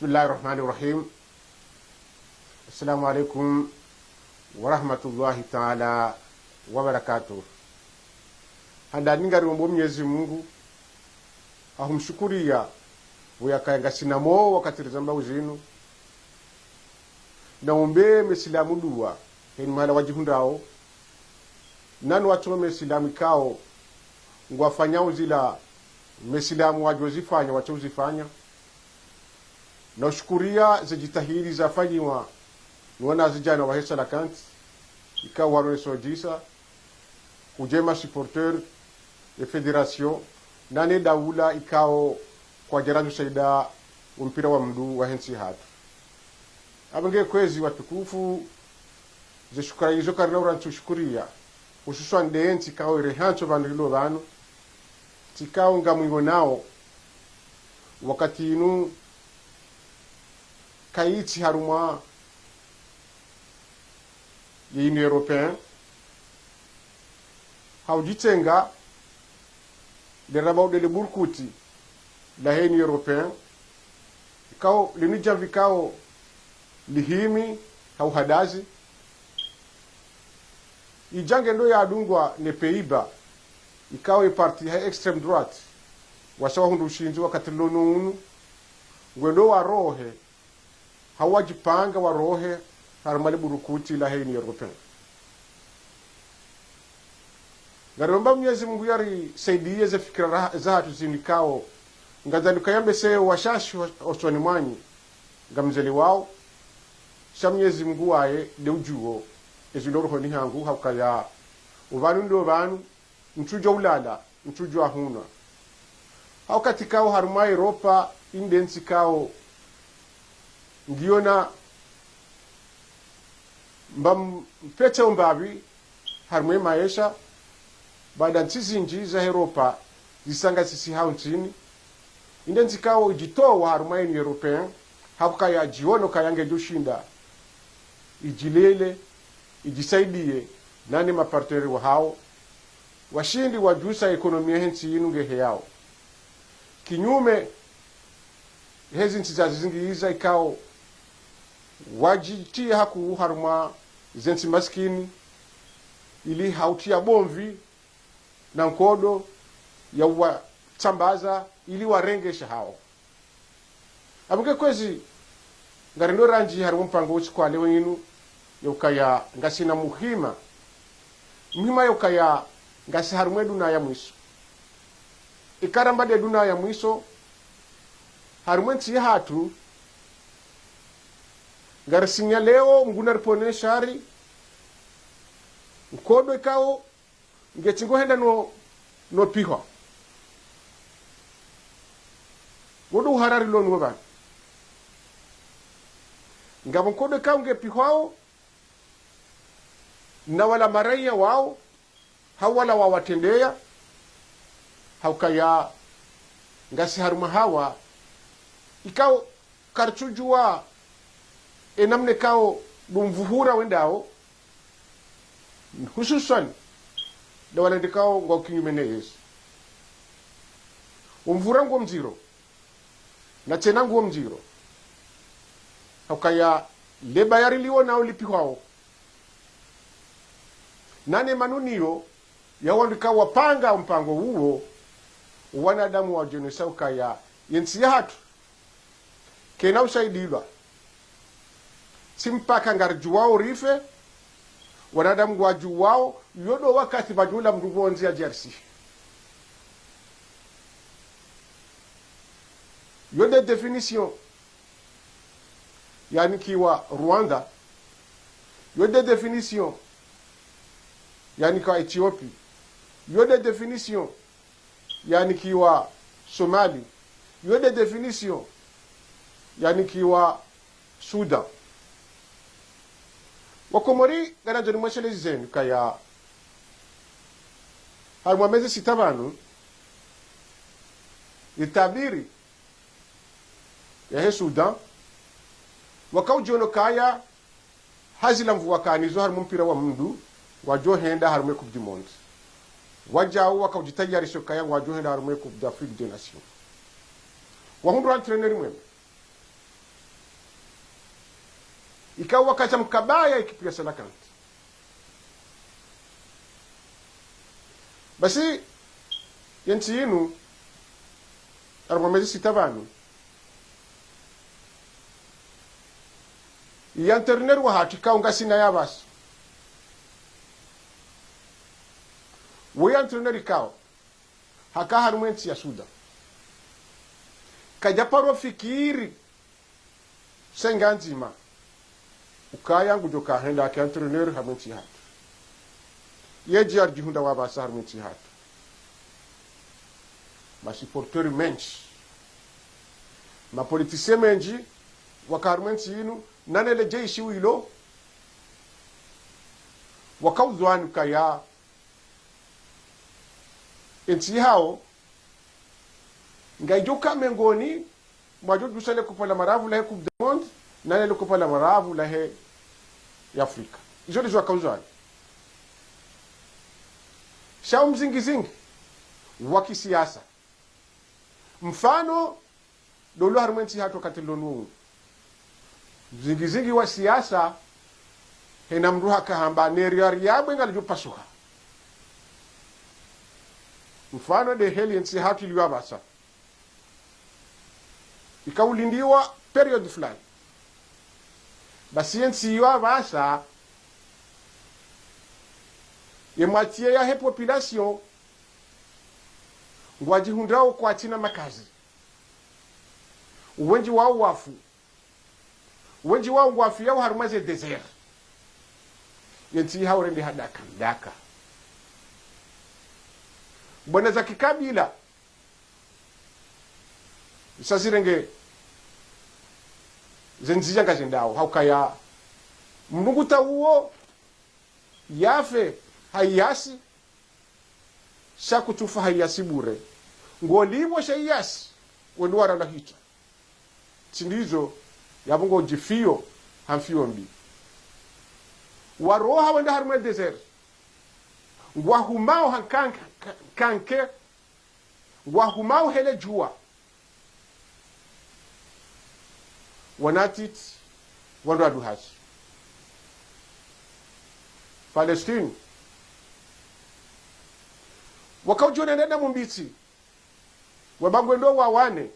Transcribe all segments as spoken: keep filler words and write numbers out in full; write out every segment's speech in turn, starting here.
بسم الله الرحمن الرحيم. السلام عليكم ورحمة الله تعالى وبركاته. Handani ngarimomba Mwenyezi Mungu, ha humshukuriya, pvo yakaya ngasina mo wakati rizamba uzinu, na umbe mesilamu dua, heni mahala wadjihundrao, nanu watso mesilamu ikao, ngwafanyao zila mesilamu wadjo zifanya, watso zifanya. Na ushukuriya ze djitihadi zafanyiwa ni wanazidjana wahe Salakanti, ikao waronesodjisa, udjema supporteur, e fédération, nane daula ikao kwadjarandzo saidia umpira wa mndru wahe ntsi hatru. Apvo nge kwezi watukufu, ze shukurani izo karina urandzo ushukuriya, hususwani nde ntsi ikao irehantso pvanu rilo pvanu, ntsi ikao ngamwionao, wakati inu kayitsi harumwa ye Union Européenne, ha udjitsenga, leramba udele burukuti lahe Union Européenne, ikao linu djamvi ikao lihimi ha uhadazi. Idja ngendo yadungwa ne Pays-Bas, ikao e parti ya extrême droite, washa wahundru ushindzi wakati rilo no unu, ngwendo warohe, ha wadjipanga warohe, harumwa le burukuti lahe Union Européenne. Ngarimomba Mwenyezi Mungu yarisaidiye ze fikira ra-, zahatru zinu ikao, ngazandukaya mbese washashi wa-, osoni mwanyu, ngamzeleao, sha Mwenyezi Mungu waye nde udjuo, ezilo rohoni hangu, ha ukaya, upvanu ndo pvanu, ntsudjo ulala, ntsudjo ahunwa. Ha wakati ikao harumwa Europa, inde ntsi ikao ngiona mba m-, mpetso mbapvi harumwa e maesha, baada ntsi zindji za Europa zisanga zisihao ntsini. Inde ntsi ikao idjitowa harumwa Union Européenne, ha ukaya djiono kaya ngedjo shinda idjilele, idjisaidiye, nane mapartenaire wahao, washindi wadjusa ekonomia he ntsi inu ngehe yao. Kinyume, hezi ntsi zazi zingiza ikao wadjitiya hakuu harumwa ze ntsi masikini, ili ha utiya bomvi na nkodo ya uwatsambaza, ili warenge shahao. Apvo nge kwezi, ngarindo randzi harumwa mpango usiku wa leo inu, ya ukaya ngasina muhima. Muhima ya ukaya ngasi harumwa e duna ya mwiso. Ikaramba nde duna ya mwiso, harumwa e ntsi yahatru, ngarisinya leo, Mngu naripvonese shari, nkodo ikao, ngetsi ngohenda no, no pihwa. Wo ndo uhara rilo nuwo pvanu. Ngapvo nkodo ikao nge pihwao, na wala maraiya wao, hau wala wawatrendeya, ha ukaya ngasi harumwa hawa, ikao karitsudjuwa e namna ikao ndo mvuhura wendao, hususwani nda wala ndikao ngwao kinyume ne yezi. Omvuhura nguwo mdziro, na tsena nguwo mdziro. Ha ukaya le bayari liwo nao lipihwao, nane manunio ya wandru ikao wapanga mpango uwo, wanadamu wadjonesa ukaya ye ntsi yahatru kayina usaidilwa. Tsi mpaka ngaridjuwao rife, wanadamu ngwadjuwao, yo ndo wakati pvadjula mndru pvondze ya D R C. Yo nde définition yanikiwa Rwanda. Yo nde définition yanikiwa Ethiopie. Yo nde définition yanikiwa Somali. Yo nde définition yanikiwa Sudan. Wakomori, nganadjo nimwesheleze zenu kaya harumwa mezi sita pvanu, itabiri yahe Sudan, wakaudjono kaya hazila mvu wakanazo harumwa mpira wa mndru, wadjohenda harumwa e Coupe du Monde. Wadjau wakaudjitayarisha kaya wadjohenda harumwa e Coupe d'Afrique des Nations. Wahundru entraîneur mwema. Ikao wakadja mkabaya équipe ya Cœlacanthes. Basi, ye ntsi yinu, harumwa mezi sita pvanu, ye entraîneur wahatru ikao ngasina yapvasa. Woyi entraîneur ikao, haka harumwa ye ntsi ya Sudan. Kadja paro fikiri, senga ndzima. Ukaya ngudjo kahenda ke entraîneur harumwa ye ntsi yahatru. Yedje yaridjihundra wapvasa harumwa ye ntsi yahatru. Ma supporters mendji. Ma politiciens mendji, waka harumwa ye ntsi yinu, nane le jeshi wilo, waka udhwani ukaya ye ntsi yahawo, ngayidjo ka mengoni mwa wadjo djusa le kopo la maravu lahe Coupe du Monde, nane le kopo la maravu lahe ya Afrika. Izo ndizo waka udhwani. Sha wo mzingizingi wa kisiasa. Mfano, ndo ulo harumwa ye ntsi yahatru wakati lonu. Mzingizingi wa siasa, hena mndru haka hamba, ne riari yabwe ngalidjo pasuha. Mfano nde heli ye ntsi yahatru iliyo yapvasa. Ikao ulindiwa période fulani. Basi ye ntsi iyo yapvasa, ye moitié yahe population, ngwadjihundrao kwatsina makazi. Wendji wawo wafu. Wendji wawo ngwafiyao harumwa ze désert. Ye ntsi yahawo rendeha daka, daka. Bwana za kikabila, isa zirenge ze ndziya ngazendao, ha ukaya mndru ngutsaho yafe ha iyasi, sha kutsufa ha iyasi bure. Ngolipvo sha iyasi, wende warala hitra. Tsi ndizo, yapvo ngodjifiyo ha mfiyo mbi. Waroha wende harumwa ye désert. Ngwahumao ha nkanke, nkanke. Ngwahumao hele djuwa. Wanatiti, wandru waduhazi. Palestine. Waka udjo nena na mumbitsi. Wamba ngwendo wawane.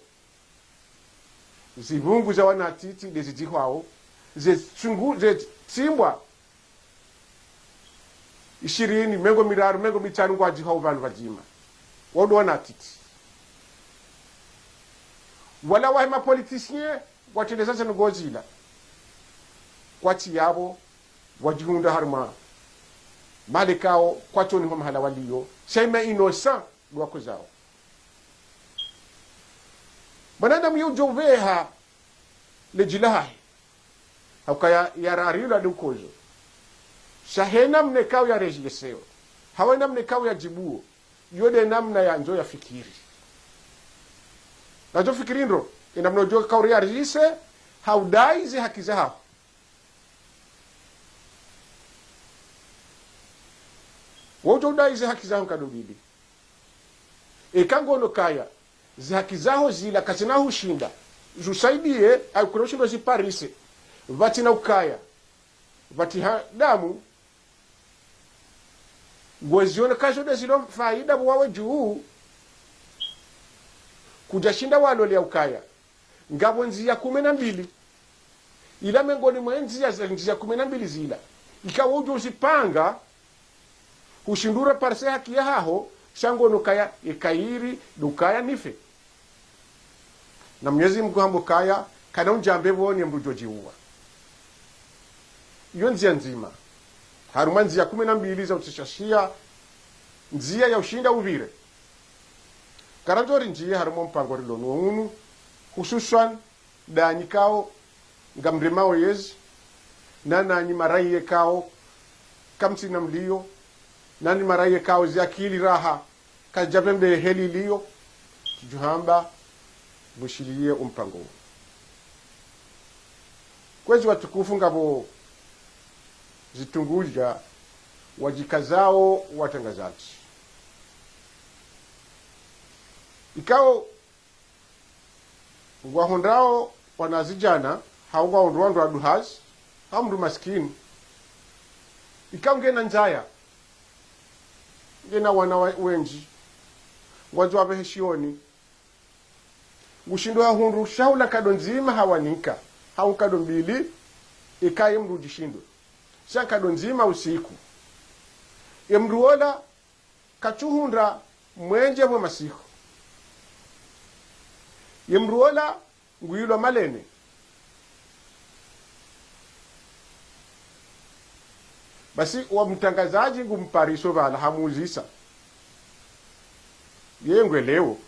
Zivungu za wanatiti nde zidjihwao. Ze tsungu, ze tsimbwa ishirini, mengo miraru, mengo mitsanu ngwadjihwao pvanu pvadzima. Wao ndo wanatiti. Wala wahe ma politiciens, watrendeza ze ndrongoo zila. Kwatsi yapvo, wadjihundra harumwa mahala ikao, kwatsoni ho mahala waliyo, sha ye ma innocents ndo wakozao. Mwanadamu ye udjo upveha le dji lahahe. Ha ukaya yararilwa nde ukozo. Sha he namna ikao yarejiyeseyo. Hawu ye namna ikao yadjibuo. Iyo nde namna yandzo yafikiri. Nandzo fikiri ndro, ye namna udjo kauri yarijise, ha udai ze haki zahaho. Wo udjo udai ze haki zaho nkado mbili. Eka ngono kaya, ze haki zaho zila kazina hushinda, zusaidiye, au kure ushinda ziparise, pvatsina ukaya, pvatsi ha damu, ngoziono kazo nde zilo faida pvo wawe dju, kudjashinda walole ya ukaya. Ngapvo ndziya kume na mbili. Ila mengoni mwa ndziya za, ndziya kume na mbili zila. Ikao udjo uzipanga, hushindwa uparise haki yahaho, sha ngono kaya, ye kayiri, ndo ukaya nife. Na Mwenyezi Mungu hamba ukaya, kana undjambe pvoni mndru udjo djiuwa. Iyo ndziya ndzima. Harumwa ndziya kume na mbili za utsishashiya, ndziya ya ushinda upvire. Karandzo rindjiye harumwa mpango rilo nuwo unu, hususwan ndanyi ikao ngamremao yezi, na nanyi maraiya ikao kamtsina mliyo, nanyi maraiya ikao ze akili raha, kazidja pvembe heli liyo, tsidjo hamba, mushiliye umpango unu. Kwezi watukufu ngapvo zitungudja wadjikazao watrangazadji. Ikao ngwahundrao wanazidjana, hau ngwahundro wandru waduhazi, Ha mndru masikini. Ika ngena ndzaya. Ngena wana wa-, wendji. Ngwandzo wapvehe shioni. Ngushindwa hahundru sha hula nkado ndzima hawanika. Hau nkado mbili, ikaye mndru udjishindwe. Sha nkado ndzima usiku. Ye mndru wola katsuhundra mwenje mwe masihu. Ye mndru wola nguyilwa malene. Basi wa mtrangazadji ngumpariso pvala hamuzisa. Ye ngwelewo.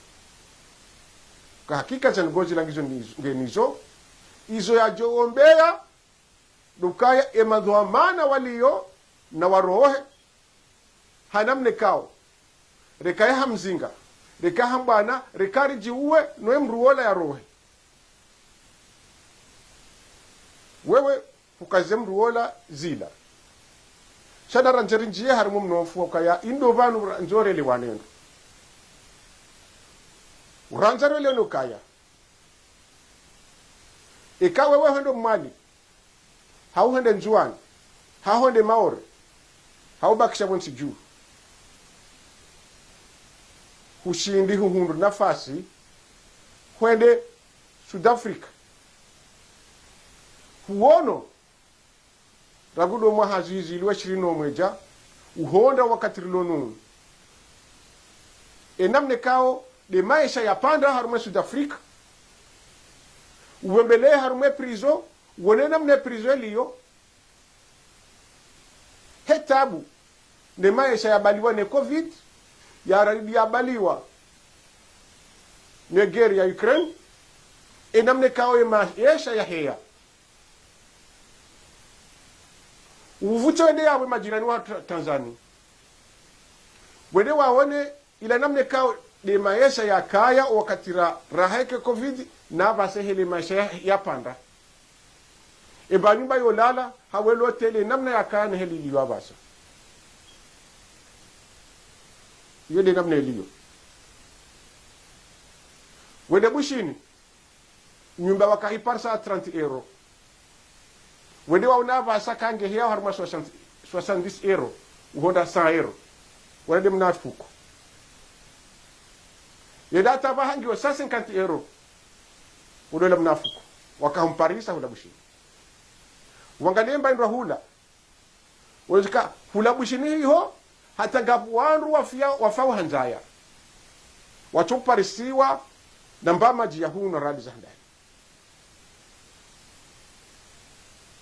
Ka hakika za ngozi la ngizo nizo, nge nizo. Izo yadjo ombeya, ndo ukaya ye madhwamana waliyo na warohe, ha namna ikao, reka ye ha mzinga, reka ha mbwana, reka ridjiuwe, no ye mndru wola yarohe. Wewe, hukaze mndru wola zila. Sha na randze rindjiye harimwa mnofu ukaya, indo pvanu ra-, ndzo relewane ndo. Urandza relewane ukaya. Eka wewe hwendo Mwali, hau hwende Ndzuwani, hau hwende Maore, hau bakisha pvontsi dju. Hushindi huhundru nafasi, hwende Sud Africa. Huono, rangu ndo mwaha zihwi zili wa ishirini no mwedja, uhondra wakati rilo nunu. Ye namna ikao, nde maesha yapvanda harumwa Sud Africa, uwembelee harumwa prison, uone namna prison iliyo. He tabu, ne maesha yabaliwa ne covid, yaridi yabaliwa ne guerre ya Ukraine, ye namna ikao ye maesha yaheya. Uvutse wende yapvo majirani wa Tra-, Tanzania. Wende waone ila namna ikao nde maesha yakaya wakati ra-, raheke covid, na pvasa he le maesha ya-, yapvanda. Ye mba nyumba yolala, hau le hoteli, namna yakaya ne heli iliyo pvasa. Iyo nde namna iliyo. Wende Bushini, nyumba wakahiparisa trente euros. Wende waona pvasa kange heya harumwa soixante, soixante-dix euros, uhondra cent euros. Wala nde mna mfuko. Yenda hata pvaha ngiyo cent cinquante euros. Udola mna mfuko. Wakahumparisa hula Bushini. Wangaliye mba indwa hula. Wondzika hula Bushini hiho, hata ngapvo wandru wafia, wafao ha ndzaya. Watsoparisiwa na mba madji ya hunu radi za handani.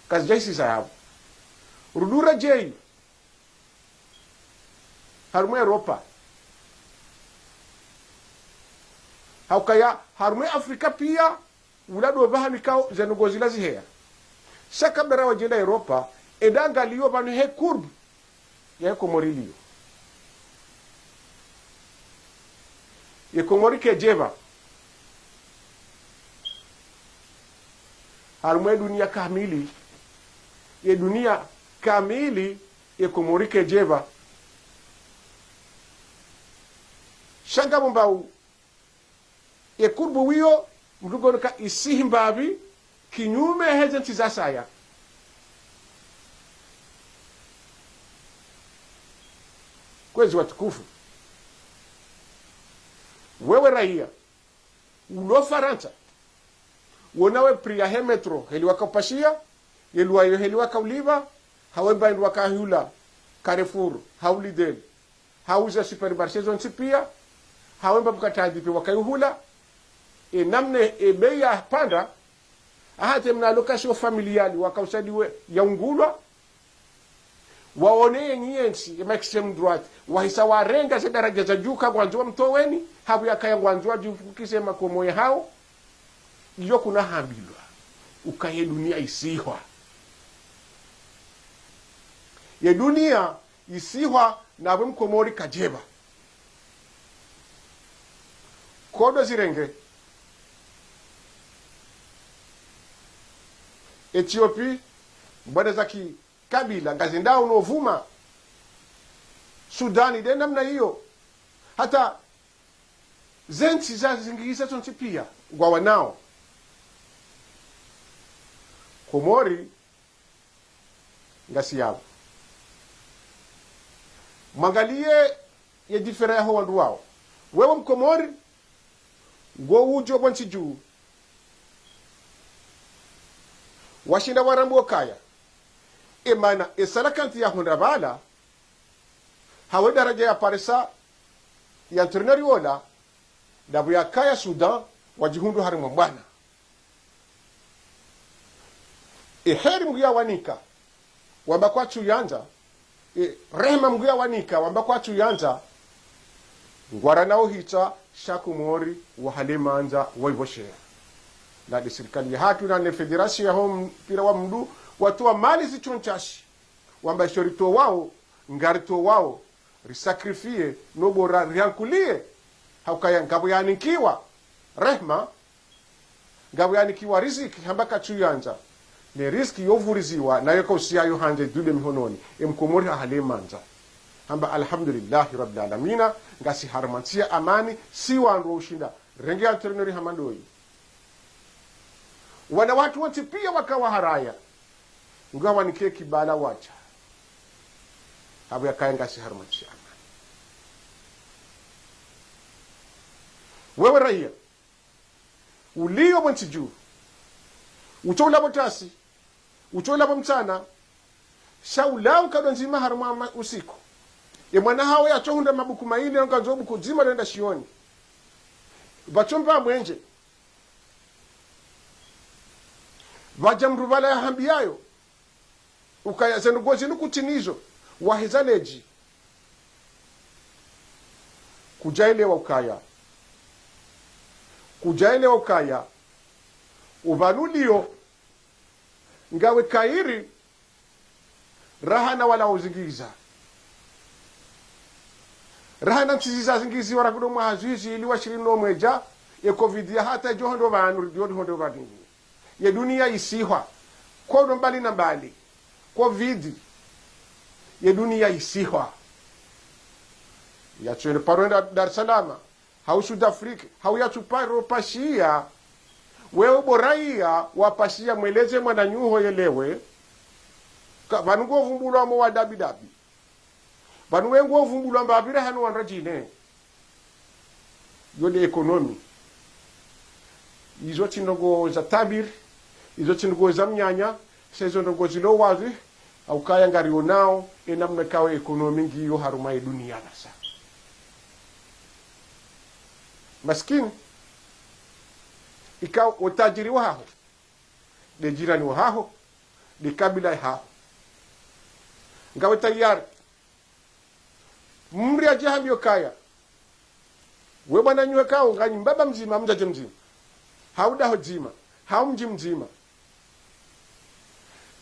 Kazidjahisi za yapvo. Rudura djeyi. Harumwa Europa. Haukaya harumwa Afrika pia, ula ndo pvahanu ikao ze ndrongoo zila ziheya. Sha kabla wadjenda Europa, enda angaliyo pvanu he kurbu ya ye Komori iliyo. Ye Komori kedjepva. Harumwa ye dunia kamili, ye dunia kamili, ye Komori kedjepva. Sha ngapvo mbau, ye kurbu wiyo, mndru ngono ka isihi mbapvi, kinyume heze ntsi za saya. Kwezi watukufu. Wewe raia, ulo Farantsa, wona we prix ya he métro, heli wakaupashia, ye loyer heli wakaulipva, hau mba indru wakahula, Carrefour, hau Lidl, hau ze supermarché zontsi pia, hau mba mkate wa dipe wakayuhula, ye namna ye bei yapvanda, hata mna location familiale wakausadiwe yaungulwa, waone yenyi yentsi, ye ma extrême droite, wahisa warenga ze daraja za dju ka ngwandzo wamtoweni, hapvo yakaya ngwandzo wadjifukise makomo yahao, iyo kuna hambilwa, ukaya ye dunia isihwa. Ye dunia isihwa na pvwe Mkomori kadjepva. Kodo zirenge. Ethiopie, mbwana za ki kabila, ngazendao no pvuma. Sudani, nde namna iyo. Hata ze ntsi za zingisa zontsi pia, ngwawanao. Komori, ngasi yapvo. Mwangaliye ye différence yaho wandru wawo. Wewe Mkomori, ngo udjo pvo ntsi dju. Washinda warambe ukaya, emana, e cent cinquante yahundra pvala, hawu e daraja ya parisa ya entraîneur wola, ndapvo yakaya Soudan, wadjihundru harimwa mbwana. E heri Mngu yawanika, wamba kwatsu yandza, e rehema Mngu yawanika, wamba kwatsu yandza, ngwara na uhitsa, sha Komori, wahale mandza, waipvoshea. Na nde sirikali yahatru, na ne fédération yaho mpira wa mndru, watowa mali zitsontsashi. Wamba isho ritowao, ngaritowao, risacrifier, no bora riankulie. Haukaya ngapvo yanikiwa rehema, ngapvo yanikiwa riziki, hamba katsu yandza. Ne riziki yopvuriziwa, nayo kausiya yo handze dude mihononi. E Mkomori hahale mandza. Hamba alhamdulillahi rabbil alamina, ngasi harumwa ntsi ya amani, si wandru wa ushinda renge entraîneur hama ndoyi. Wana watru wontsi piya waka waharaya. Ngawanike kibala wadja. Hapvo yakaya ngasi harumwa ntsi ya amani. Wewe raiya, uliyo pvo ntsi dju. Utso ula pvo ntasi. Utso ula pvo mtsana. Sha ula nkado ndzima harumwa ma-, usiku. E mwana hawo yatsohundra mabuku mayili, ngandzo buku dzima lwenda shioni. Pvatso mba mwenje. Pvadja mndru pvala yahambiyayo ukaya zendrongo zinu kutsi nizo, waheza ledji. Kudjaelewa ukaya. Kudjaelewa ukaya. Upvanu uliyo, ngawe kayiri, raha na wala uzingiza. Raha na ntsi ziza zingiziwa rangu no mwaha zwizi ili wa shirini no mwedja, ye covid ya hata idjo hondo pvanu, ridjo hondo pvanu. Ye duniya isihwa. Kodo mbali na mbali. Covid. Ye duniya isihwa. Yatsu ende paro enda Dar es Salaam. Hau Sud Afrique, hau yatsu paro pashiya. Wewe bo raiya, wapashiya mweleze mwananyaho yelewe. Ka, pvanu ngovumbulwa mo wa dabi dabi. Pvanu we ngovumbulwa mbapvira hanu wandru wadjine. Yo nde économie. Izo tsi ndrongo za tabiri, izo tsi ndrongo za mnyanya, sha izo ndrongo zilo wazi, haukaya ngarionao, e namna ikao économie ngiyo harumwa ye duniya pvasa. Masikini, ikao utajiri wahaho, nde jirani wahaho, nde kabila yahaho. Ngawe tayari, mdru yadje yahambiye ukaya, we mwananyaho ikao, nganyi mbaba mdzima, mdzadze mdzima. Hau daho dzima, hau mdji mdzima.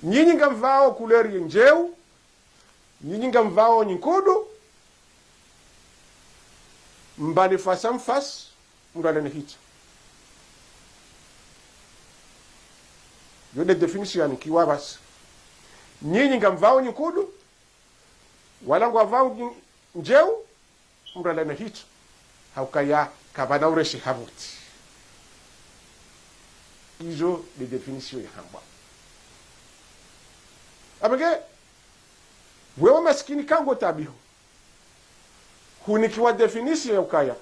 Nyinyi ngamvao couleur ye ndjeu, nyinyi ngamvao nyekundu, mbane face à face, mndru alane hitswa. Yo nde définition yanikiwa pvasa. Nyinyi ngamvao nyekundu, wala ngwavao ndjeu, mndru alane hitswa. Haukaya kapvana ureshe hapvo tsi. Izo nde définition yahambwa. Apvenge, wewe masikini kango tabiho. Hunikiwa définition ya ukaya.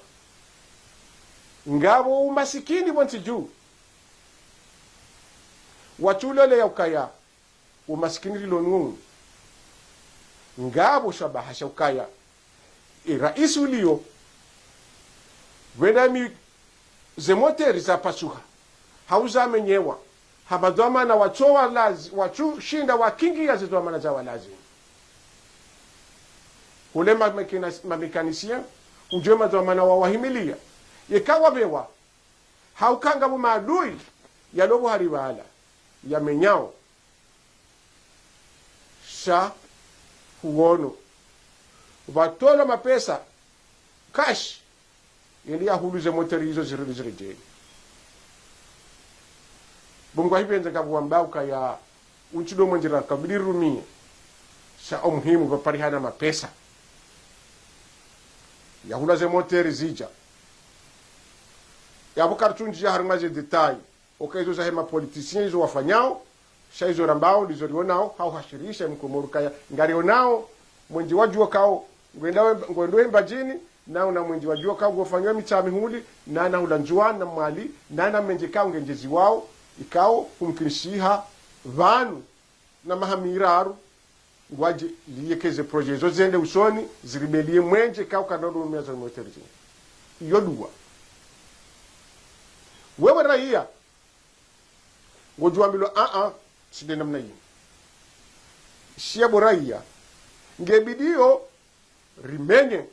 Ngapvo umasikini pvo ntsi dju. Watsu ulole ya ukaya. Umasikini rilo nunu. Ngapvo shabaha sha ukaya. E raisi uliyo. Pvwenda mi ze moteri zapasuha. Hau zamenyewa. Ha madhwamana watso walazi-, watsu shinda wakingiya ze dhwamana za walazi. Hule ma mécanic-, ma mécanicien, udjuwe madhwamana wawahimiliya. Yeka wapvewa. Hauka ngapvo maadui, yalo pvo hari pvala, yamenyao. Sha, huono. Pvatolwa mapesa, cash, yende yahulu ze moteri izo zirudi ziredjeyi. Bo ngwahipvendza ngapvo wambao ukaya, untsi ndo mwendjera kabili rumiye. Sha omuhimu pvaparihana mapesa. Yahula ze moteri zidja. Yapvo karitsundji ya harumwa ze détail. Oka izo zahe ma politiciens izo wafanyao. Sha izo rambao, ndizo rionao, hau hashirisha mkomori ukaya. Ngarionao, mwenje wa djuwa kao, ngwenda wemba-, ngwendo wemba djini, nao na mwenje wa djuwa kao, ngofanywa mitsa mihuli, na na hula Ndzuwani na Mwali, na na menje kao ngendjeziwao, ikao, humkinishiha, pvanu, na maha miraru, ngwadje liyekeze projet zo zende usoni, ziribeliye mwenje kao kanodo mia za mwetere zini. Iyo dua. Wewe raiya, ngodjuwambilwa, a-a, tsi nde namna yinu. Shiya bo raiya, ngebidiyo, rimenye,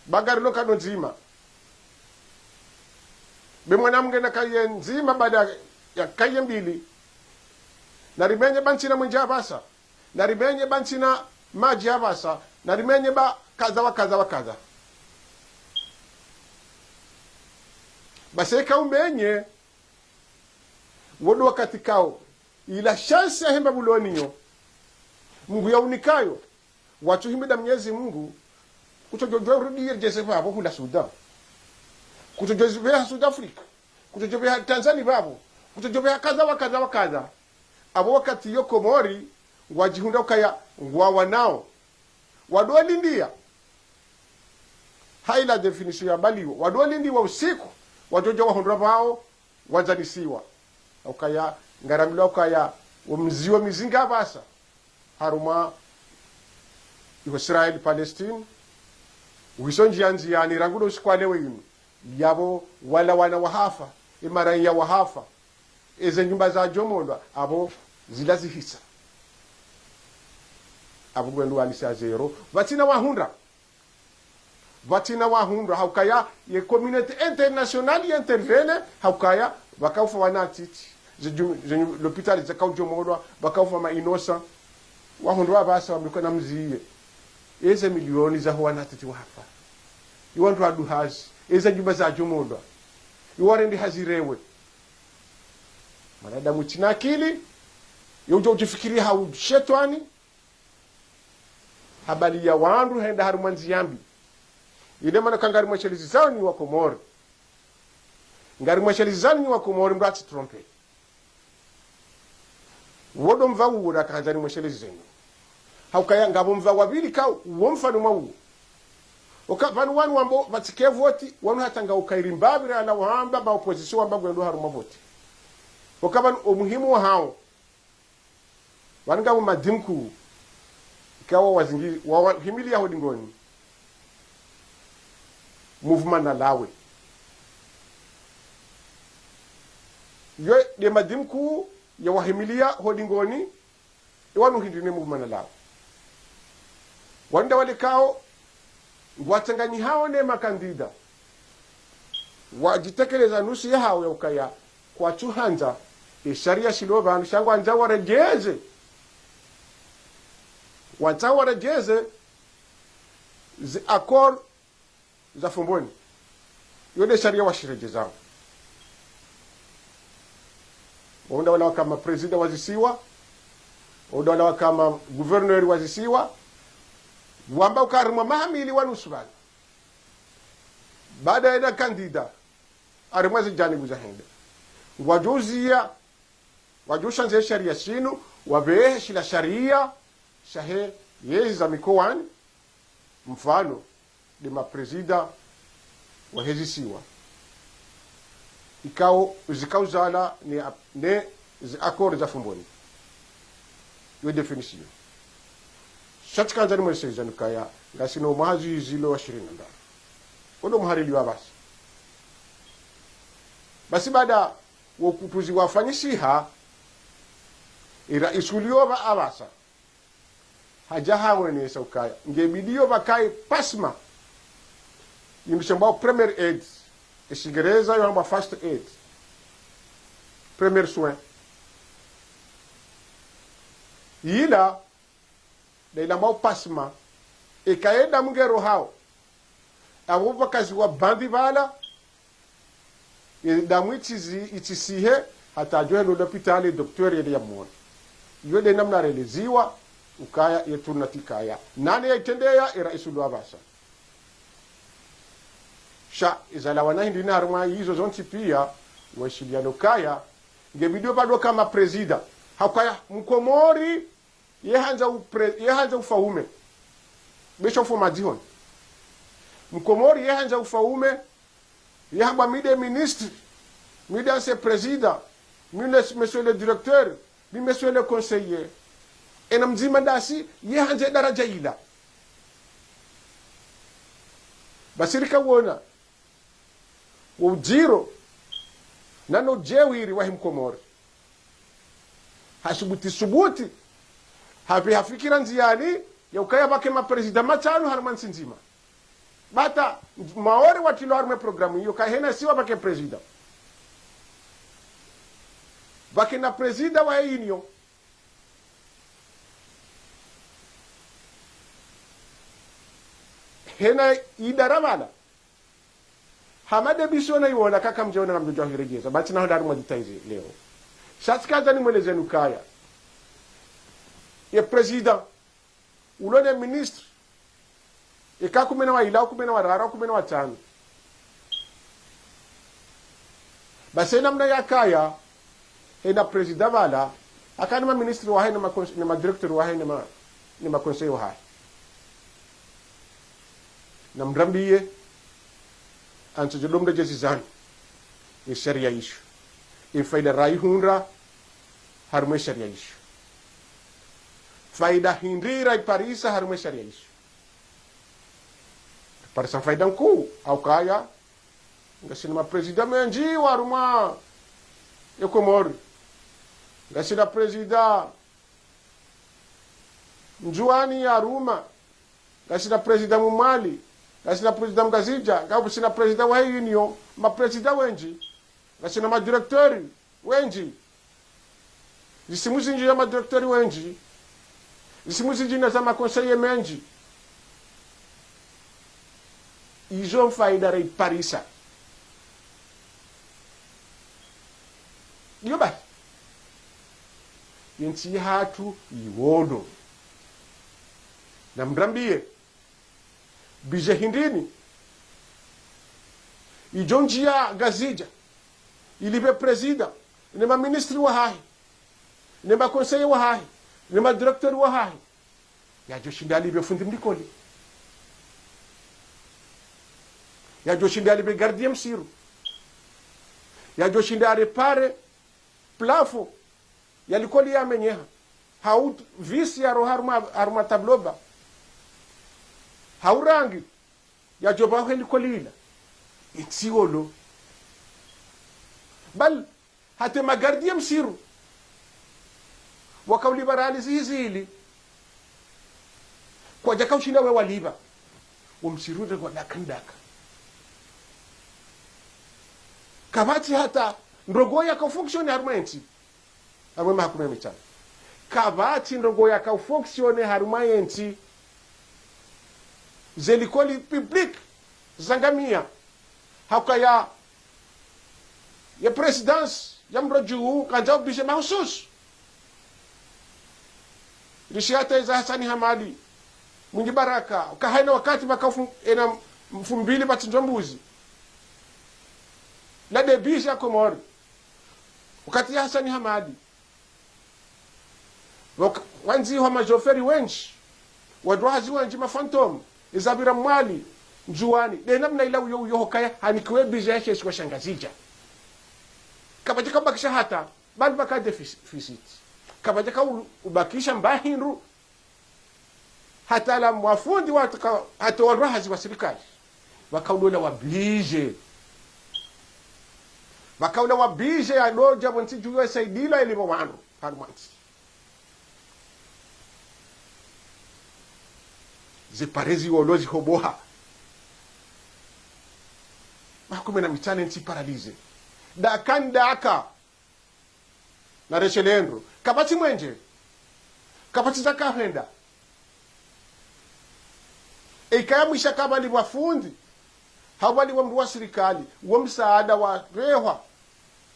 ba ngarilo kado ndzima. Be mwanamnge nakaye ndzima baada ya kaye mbili. Narimenye ba ntsina mwenje apvasa. Narimenye ba ntsina madji apvasa. Narimenye ba kadha wa kadha wa kadha. Basi eka umenye, wodo wakati kao, ila chance ya hemba buloni yo, Mungu ya unikayo, watsuhimida Mwenyezi Mungu, kutsodjodjo urudi yejeze pvapvo hula Sudan. Kutsodjo pveha South Africa. Kutsodjo pveha Tanzania pvapvo. Kutsodjo pveha kadha wa kadha wa kadha. Apvo wakati yo Komori, ngwadjihundra ukaya ngwawanao. Wadolindiya. Haila définition ya baliwo. Wadolindiwa usiku, wadjodja wahundra pvao, wadzanisiwa. Ukaya, ngarambilwa ukaya, wo mziwo mizinga apvasa. Harumwa, iho Israel, Palestine. Uhiso ndziya ndziyani, rangu do usiku wa lewo inu. Yapvo, wala wana wahafa, imaraiya wahafa. Eze nyumba zadjomolwa, apvo, zila zihisa. Apvo ngwendo walisa zéro. Pvatsina wahundra. Pvatsina wahundra, haukaya ye communauté internationale ye intervenir, haukaya pvakaufa wana watiti, zidju-, zidju-, lopitali zakaudjomolwa, pvakaufa ma innocent. Wahundra apvasa wambilwa na mziye. Eze milioni zaho wana watiti wahafa. Iwandru waduhazi, eze nyumba zadjomolwa. Iwarende hazi rewe. Mwanadamu tsina akili, ye udjo udjifikiri ha ushetwani, habari ya wandru henda harumwa ndziya mbi. Ile mana ka ngarimweshelezao nyi wa Komori. Ngarimweshelezao nyi wa Komori mdru atsi trompe. Wodo mva uwo raka handza nimwesheleze nyi. Haukaya ngapvo mva wa pvili kao, uwo mfano mwa uwo. Oka pvanu wanu wambo pvatsike voti, wanu hata nga ukairi mbapvi rala wamba, ma opposition wamba ngwendo harumwa voti. Oka pvanu omuhimu wahao. Wanu ngapvo madhwamana, ikao wazingi, wa, wahimiliya ho dingoni. Mouvement Nalawe. Yo nde madhwamana ya wahimiliya ho dingoni, iwanu hindri ne Mouvement Nalawe. Wanu nda wale kao, ngwatsanganyihao ne makandida. Wadjitekeleza nusu yahao ya ukaya kwatsu handza, e sharia shilo pvanu sha ngwandzo waredjeze. Ngwandzo waredjeze zi accord za Fomboni. Yo nde sharia washiredjezao. Wanu nda wala waka ma président wa zisiwa. Wanu nda wala waka ma gouverneur wa zisiwa. Wamba uka harumwa maha mili wa nusu pvanu. Baada yena kandida, harumwa ze janibu za hende. Ngwadjo uziya, ngwadjo ushandze sharia shinu, wapvehe shila sharia, shahe, yezi za mikowani, mfano, nde ma président wa hezisiwa. Ikao, zikao zala ne, ne zi accord za Fomboni. Yo définition. Sha tsikandza nimwesheleze nyi ukaya, ngasina omwaha zihwi zilo wa ishirini na ndraru. Wodo muhariri wa apvasa. Basi baada wo kutuzi wafanyishiha, ira isuli yo pva apvasa. Hadja hawenesa ukaya. Ngebidiyo pvakaye plasma. Yinu shambwao premier aid. E Shingereza yo hambwa first aid. Premier soin. Yila, nda yila hambwao plasma. Eka ye damu ngero hao. Apvo pvakaziwa bandi pvala, ye damu itsizi-, itsisihe, hata adjo hendo lapitali, docteur yende yamwone. Iyo nde namna releziwa, ukaya ye tournante ikaya. Nane yaitrendeya, e raisi ulo apvasa. Sha, izalawana hindri na harumwa izo zontsi pia, washiliano ukaya, Nge video pvadjo ka ma président. Haukaya Mkomori, ye handza upre-, ye handza ufaume. Besha ufaume adzihoni. Mkomori, ye handza ufaume. Ye hamba mi nde ministre. Mi nde ancien président. Mi nde monsieur le directeur. Mi monsieur le conseiller. Ena mdzima ndasi, ye handza daraja ila. Basi rika wona. Wo udziro, na no ujeuri wahe Mkomori. Hasubuti, subuti. Hapvi hafikira ndziani, ya ukaya pvake ma président matsanu harumwa ntsi ndzima. Bata, Maore watrilwa harumwa programme iyo, ka hena isiwa pvake président. Pvake na président wa union. Hena idara pvala. Hama nde bisi ona iwona kaka mdje ona ngamdjo djuwa hiregeza. Bati naho ndari mwa détails leo. Sha tsi kadja nimweleze nukaya. Ye président. Ulo ne ministre. Eka kume na waili, kume na wararu, kume na watsanu. Basi namna yakaya, hena président pvala, haka ne ma ministre wahe, ne ma cons-, ne ma directeur wahe, ne ma, ne ma conseiller wahe. Namrambiye, antsodjo ndo mredjezi zani, ye sharia isho. Ye faida raihundra, harumwa ye sharia isho. Faida hindri raiparisa harumwa ye sharia isho. Parisa faida nkuu, haukaya, ngasina ma président mendji wa harumwa ye Komori. Ngasina président Ndzuwani ya harumwa. Ngasina président Mwali. Ngasina président Mngazidja. Ngasina président wa union. Ma président wendji. Ngasina ma directeur wendji. Zisimu zindji za ma directeur wendji. Zisimu zindji na za ma conseiller mendji. Izo mfaida raiparisa. Iyo bahi. Ye ntsi yahatru iwono. Namrambiye. Budget hindrini. Idjo ndjiya Ngazidja. Ilipve président. Ne ma ministre wahahe. Ne ma conseiller wahahe. Ne ma directeur wahahe. Yadjo shinda alipve fundi mlikoli. Yadjo shinda alipve gardien msiru. Yadjo shinda arépare plafond ya likoli yamenyeha. Hau vis yaro harumwa, harumwa tableau bas. Hau rangi. Yadjo pvaho he likoli ila. Ye ntsi iwono. Bal, hata ma gardien msiru. Wakaulipva riali zihwi zili. Kwadjaka ushinda we walipva. Wo msiru nde kwa daka ndaka. Kapvatsi hata ndrongoo yaka ufonctionner harumwa ye ntsi. Harumwa maha kume na mitsanu. Kapvatsi ndrongoo yaka ufonctionner harumwa ye ntsi. Ze likoli public zangamia. Haukaya ye présidence ya Mrodjuu kandza budget mahususu. Rishi hata eza Hassani Hamadi, Mwinyi Baraka, uka haina wakati pvaka ufu-, ena mfumbili pvatsindzwa mbuzi. Na nde budget ya Komori. Wakati ya Hassani Hamadi. Wak-, wandzihwa ma chauffeur wendji, wandru hazi wendji ma fantôme, eza pvira Mwali, Ndzuwani, nde namna ila uyo uyo hukaya, hanikiwe budget ya she isiwa sha Ngazidja. Kapvatsi ka ubakisha hata, bali pvaka déficit. Kapvatsi ka u-, ubakisha mba hindru, hata la mafundi wataka, hata wandru hazi wa sirikali. Pvaka ulola wa budget. Pvaka ula wa budget ya dodja pvo ntsi dju yo isaidila ilipve wandru. Harumwa ntsi. Ze pare ziwolo zihoboha. Maha kume na mitsanu ntsi paralysé. Daka ndaka. Na reshe lendro. Kapvatsi mwenje. Kapvatsi zaka hwenda. Eikaya mwisha kapvalipvwa fundi. Hau pvalipvwa mndru wa sirikali. Wo msaada wa rehwa.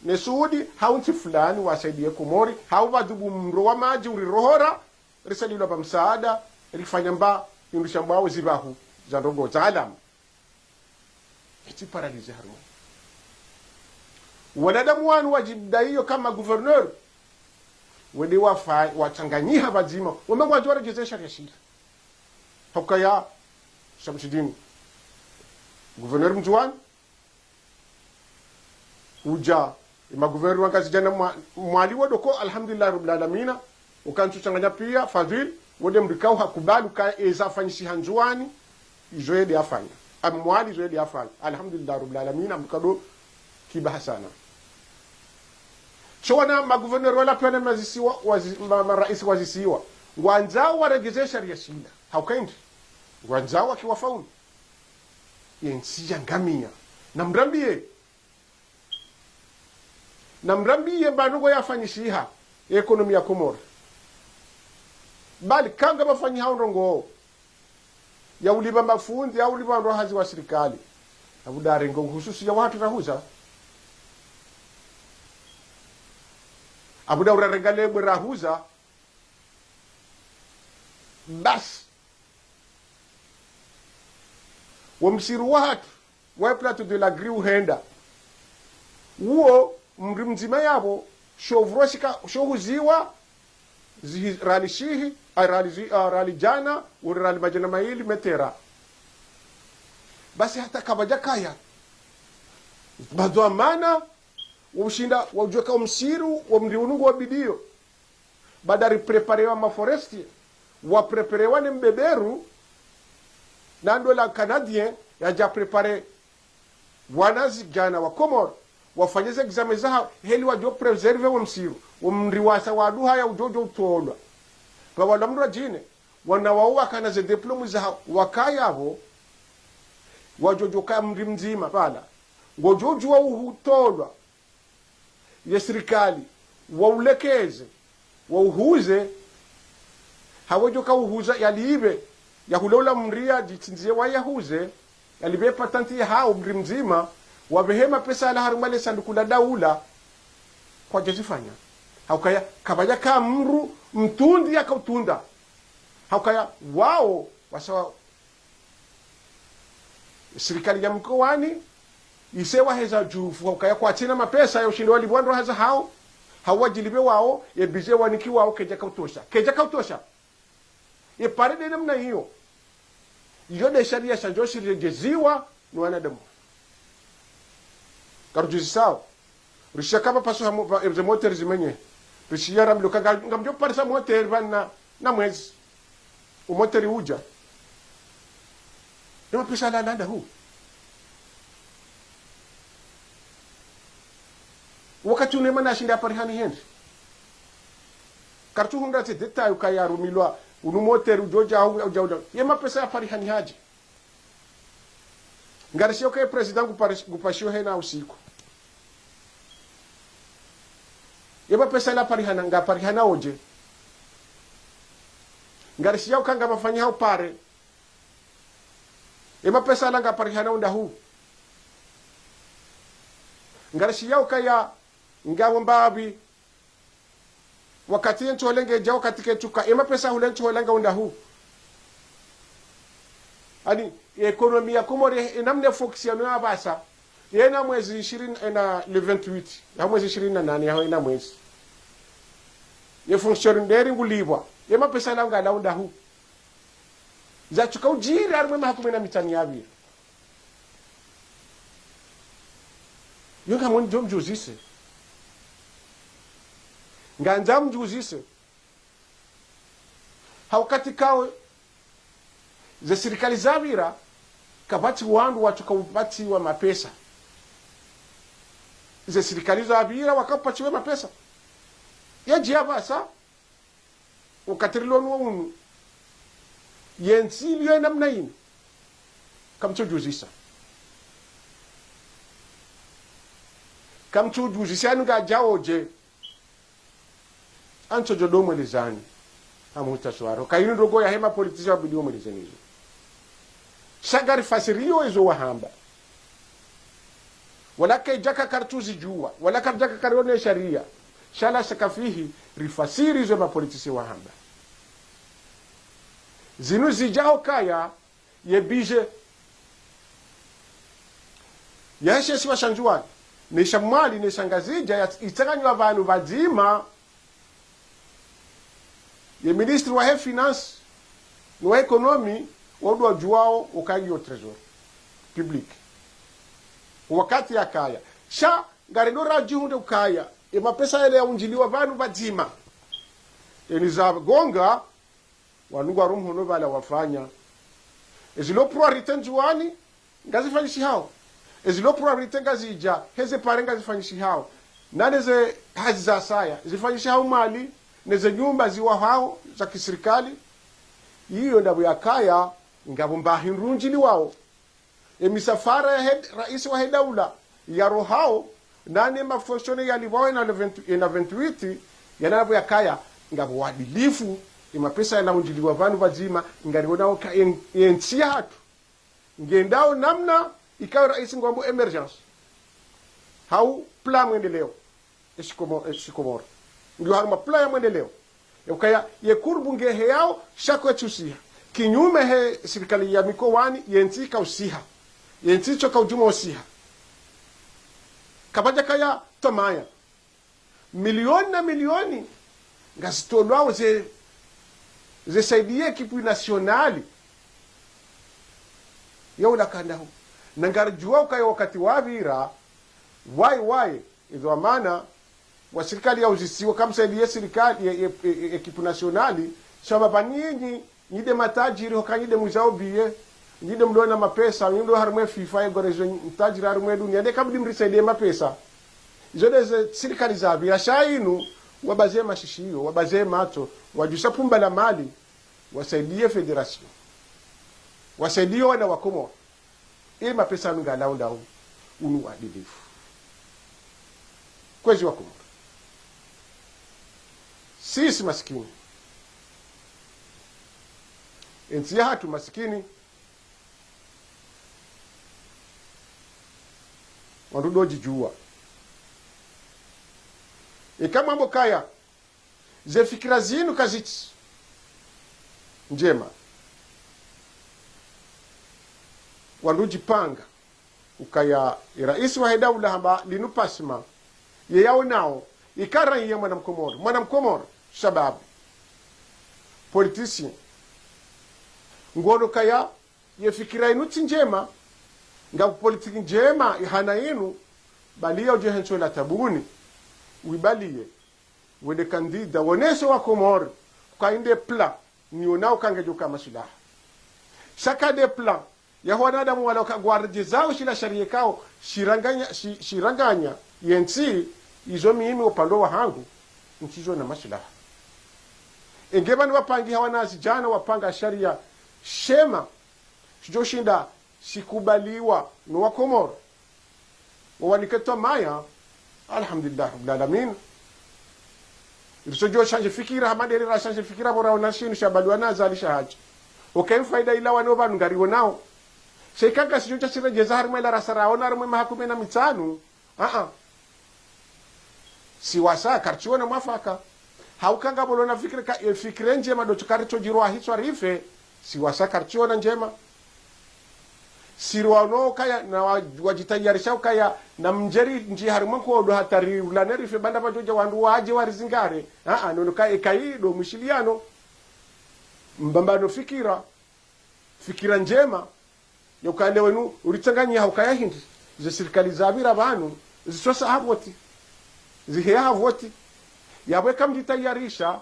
Ne Suudi, hau ntsi fulani wasaidiye Komori. Hau pvadhubu mro wa madji uri rohora. Risaidilwa pva msaada. Rifanya mba, hindru sha mbao zipvahu. Za ndrongoo za alama. Itsi paralysé harumwa. Wanadamu wanu wadjibdaiyo hama gouverneur, wende wafa-, watsanganyiha pvadzima, wamba ngwadjo waredjeze sharia shila. Hauka ya Shamsidini, gouverneur Mndzuwani, udja, ema gouverneur wa Ngazidja na Mwa-, Mwali wo ndo ko, alhamdulillahi rabbil alamina, uka ntsu tsanganya piya, Fadhwili, wo nde mdru ikao hakubali uka eza afanyishiha Ndzuwani, izo yende afanya. Am Mwali izo yende afanya. Alhamdulillahi rabbil alamina, mdru ikao ndo kiba hasana. Sho wana magouverneur wala piya na mazisiwa, wazi-, ma-, maraisi wazisiwa. Ngwandzao waredjeze sharia shila. Hauka indi. Ngwandzao wakiwafaulu. Ye ntsi yangamia. Namrambiye. Namrambiye mbapvi ndrongoo yafanyishiha, ye économie ya Komori. Bali kanga pvafanyihao ndrongoo ya ulipva mafundi, ya ulipva wandru wa hazi wa sirikali, abuda arenge uhususi ya wahatru rahuza. Abuda urarenga lebwe rahuza. Basi. Wo msiru wahatru, wa Plateau de l'Agri uhenda. Uwo, mri mdzima yapvo, sho vuro shika, sho huziwa, zihi-, rali shihi, a, rali zi-, a, rali djana, uri rali madjana mayili metera. Basi hata kapvadja kaya. Madhwamana, wo ushinda, wa udjuwa uka wo msiru, wo mri unu ngwo bidiyo. Baada ri préparer wa maforestier, wa préparer wa ne mbeberu, na ndola canadien, yadja préparer wanazidjana wa Komori, wafanye ze examen zahao, heli wadjo préserver wo msiru, wo mri wasa waduha ya udjo, udjo utolwa. Pvwa wala mdru wadjine, wana wao wakana ze diplôme zahao, wakaya pvo, wadjo djo ka mri mdzima, pvala. Ngodjo djuwa uhutolwa. Ye sirikali, waulekeze, wauhuze, hawe djo ka uhuza yalipve, yahule ula mri yadjitsindziye waye yahuze, yalipve patente yahao mri mdzima, wapvehe mapesa yala harumwa le sanduku la daula, kwadja zifanya. Haukaya, kapvadja ka mdru, mtrundi yaka utunda. Haukaya, wao, wasawa, sirikali ya mkowani, ise waheza djufu, haukaya kwatsina mapesa ya ushinda walipve wandru wa hazi hao, hau wadjilipve wao, ye budget wanikiwao, kedja kautosha. Kedja kautosha. Ye pare nde namna iyo. Iyo nde sharia shandjo shiredjeziwa no wanadamu. Karudjuzisao. Rishiya kama paso ha mo-, pa, ze moteri zimenye. Rishiya ramlo ka nga, ngamdjo parisa moteri pvanu na mwezi. Wo moteri udja. Ye mapesa yala yalawa ndahu. Wakati unu ye mana yashinda yaparihani hende. Kartsu hundra ze détail ukaya rumilwa, unu moteri udjo dja, udja, udja. Ye mapesa yaparihani hadje. Ngarishiyao uka ye président ngu pari-, ngu pashiyo hena usiku. Ye mapesa yala yaparihana, ngaparihana wodje. Ngarishiyao uka ngapvafanyihao pare. Ye mapesa yala ngaparihana ndahu. Ngarishiyao ukaya ngapvo mbapvi. Wakati ye ntsohole ngedja, wakati ketsuka, ye mapesa hule ntsohole ngayao ndahu. Ani, économie ya Komori, ye namna fonctionner apvasa. Yena mwezi ishirini, yena le vingt-huit, ya mwezi ishirini na nane, ya yena mwezi. Ye fonctionnaire ngulipvwa. Ye mapesa yala ngayao ndahu. Zatsuka udjiri harumwa maha kume na mitsanu yapvira. Yo ngamdjo mdjuzise. Ngandzo mdjuzise. Ha wakati kawe, ze sirikali zapvira, kapvatsi wandru watsuka upvatsiwa mapesa. Ze sirikali zapvira waka upvatsiwa mapesa. Yadjiya pvasa, wakati rilo nuwo unu. Ye ntsi iliyo ye namna inu. Kamtsudjuzisa. Kamtsudjuzisa yanu ngadjao dje. Antsodjo ndo mwelezani. Hamuhutsa swaro. Ka inu ndrongoo yahe ma politiciens wabidi wamwelezeni izo. Sha ngarifasiriyo izo wahamba. Wala kedjaka kartsuzidjuwa, wala kadjaka karione sharia. Sha la shaka fihi, rifasiri izo ma politiciens wahamba. Zinu zidjao kaya, ye budget yahe she isiwa sha Ndzuwani, Ne sha Mwali, ne sha Ngazidja, ya, itsanganywa pvanu pvadzima, ye ministre wahe finance, no wa économie, wandru wadjuwao ukaya ngiyo trésor public. Wakati yakaya. Sha, ngarendo radjihundre ukaya, ye mapesa yale yaundjiliwa pvanu pvadzima. Eni za gonga, wandru ngwaro mhono pvala wafanya. Ezilo priorité Ndzuwani, ngazifanyishihao. Ezilo priorité Ngazidja, heze pare ngazifanyishihao. Nane ze hazi za saya, zifanyishihao Mwali, neze nyumba ziwahao za kisirikali. Iyo ndapvo yakaya, ngapvo mbahi ndrundjiliwao. Emisafara yahe, raisi wahe daula, yarohao, nane mafonctionnaire yalipvwao ena le vingt, ena vingt-huit, yana ndapvo yakaya, ngapvo uadilifu, emapesa yalaundjiliwa pvanu pvadzima, ngarionao ka en-, entsi yahatru. Ngendao namna, ikao raisi ngwambo émergence. Hau plan mwendeleo. Eshikomoro, eshikomoro. Ngiyo harumwa plan ya mwendeleo. Yaukaya, ye kurbu ngeheyao, sha kwetsusiha. Kinyume he sirikali ya mikowani, yentsi kausiha. Yentsi tso kaudjuma usiha. Kapvadjakaya tamaya. Milioni na milioni, ngazitolwao ze, ze saidiye ekipu nasionali. Yaula kandahu. Na ngaridjuwa ukaya wakati wapvira, wayi, wayi, izo amana, wa sirikali ya uzisiwa, kamsaidiye sirikali, ye, ye, ye, ye ekipu nasionali, sha pvapva nyinyi, nyi nde matajiri, hoka nyi nde muzao biye, nyi nde mlo na mapesa, nyi mlo harumwa FIFA, ye gorezo mtajiri harumwa dunia, nde kabidi mrisaidiye mapesa. Izo ndeze sirikali zapvira, sha inu, wabaze mashishiyo, wabaze matso, wadjusa pumba la mali, wasaidiye fédération. Wasaidiye wana wa Komoro. Emapesa yanu ngalaundao, unu uadilifu. Kwezi wa Komoro. Sisi masikini. Entsi yahatru masikini. Wandru ndo djidjuwa. Eka mwambo kaya, ze fikira zinu kazitsi ndjema. Wandru djipanga. Ukaya, e raisi wahe daula hamba linu pasima. Ye yaonao, ikara ye mwana mkomoro. Mwana mkomoro, shababi. Politicien. Ngono kaya, ye fikira inu tsi ndjema, nga politiki ndjema ihana inu, baliya udje hentso la tabuni, wibaliye, wende kandida, wonese wa Komoro, uka inde plan, nionao uka ngedjo ka maswilaha. Sha ka nde plan, yaho wanadamu wala uka ngwaredjezao shila shariya ikao, shiranganya, shi-, shiranganya, yentsi, izo mimi upande wahangu, ntsizo na maswilaha. Enge pvanu wapangiha wanazidjana wapanga shariya shema, shidjo shinda shikubaliwa no wa Komoro. Wawanike twamaya, alhamdulillah, rabbil alamin. Irisodjo shanje fikira, hama ndere rashanje fikira, pvo raona shinu shabaliwa na Azali sha hadja. Oka emfaida ilawa no pvanu ngariwonao. Sha ika ngasi djo shashiredjeza harimwa ila rasaraona harimwa maha kume na mitsanu. Aa. Siwasa, karitsiona mwafaka. Hauka ngapvo lona fikira ka, e fikira ndjema ndo tsi karitsodjirwa hitswa rife. Siwasa karitsiona ndjema. Siriwaono ukaya, na wa-, wadjitayarisha ukaya, na mdjeri ndji harimwa nkodo hatari ulane rife pvanda pvadjodja wandru wadje warizingare. Aa, nono ka, eka yi ndo mwishiliano. Mbambano fikira. Fikira ndjema, yaukaya leo inu, uritsanganyiha ukaya hindri, ze sirikali zapvira pvanu, zisosa ha voti, ziheya ha voti, yapvo eka mdjitayarisha,